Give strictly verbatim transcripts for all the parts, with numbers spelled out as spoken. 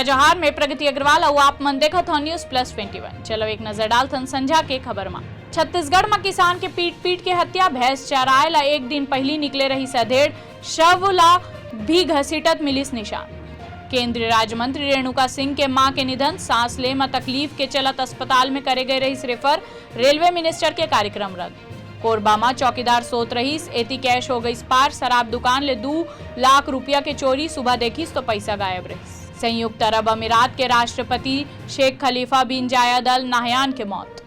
जोहार, मैं प्रगति अग्रवाल अउ आप मन देखत हो News Plus Twenty One। चलो एक नजर डालथन संझा के खबर मा। छत्तीसगढ़ म किसान के पीट पीट के हत्या, भैंस चराए ला एक दिन पहिली निकले रहिस अधेड़, शव ला भी घसीटत मिलिस निशान। केंद्रीय राज्य मंत्री रेणुका सिंह के मां के निधन, सांस ले म तकलीफ के चलत अस्पताल में करे गए रहिस रेफर, रेलवे मिनिस्टर के कार्यक्रम रद्द। कोरबा म चौकीदार सोत रहिस, एती कैश हो गइस पार, शराब दुकान ले दू लाख रुपया के चोरी, सुबह देखिस तो पैसा गायब रहिस। संयुक्त अरब अमीरात के राष्ट्रपति शेख खलीफा बिन जायद अल नाहयान के मौत।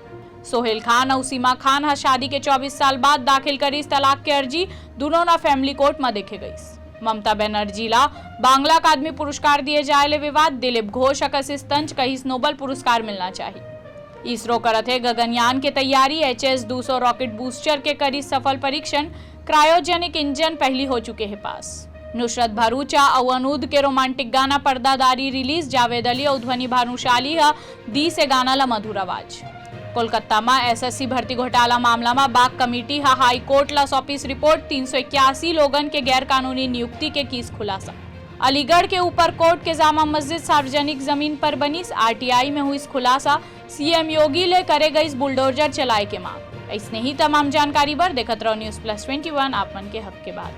सोहेल खान अउ सीमा खान ह शादी के चौबीस साल बाद दाखिल करिस तलाक के अर्जी, दुनों न फैमिली कोर्ट म देखे गइस। ममता बनर्जी ला बांग्ला अकादमी पुरस्कार दिए जाए ले विवाद, दिलीप घोष ह कसिस तंज, कहिस नोबल पुरस्कार मिलना चाही। इसरो करत हे गगनयान के तैयारी, एच एस दू सौ रॉकेट बूस्टर के करिस सफल परीक्षण, क्रायोजेनिक इंजन पहिली हो चुके हे पास। नुसरत भरूचा अउ अनूद के रोमांटिक गाना पर्दादारी रिलीज, जावेद अली अउ ध्वनि भानुशाली ह दीस ए गाना ला मधुर आवाज। कोलकाता म एसएससी भर्ती घोटाला मामला म बाग कमेटी ह हाई कोर्ट ला सौंपिस रिपोर्ट, तीन सौ इक्यासी लोगन के गैर कानूनी नियुक्ति के कीस खुलासा। अलीगढ़ के ऊपर कोर्ट के जामा मस्जिद सार्वजनिक जमीन पर बनिस, आरटीआई में हुइस खुलासा, सीएम योगी ले करे गइस बुलडोजर चलाए के मांग। अइसने ही तमाम जानकारी बर देखत रहो News Plus Twenty One, आप मन के हक के बात।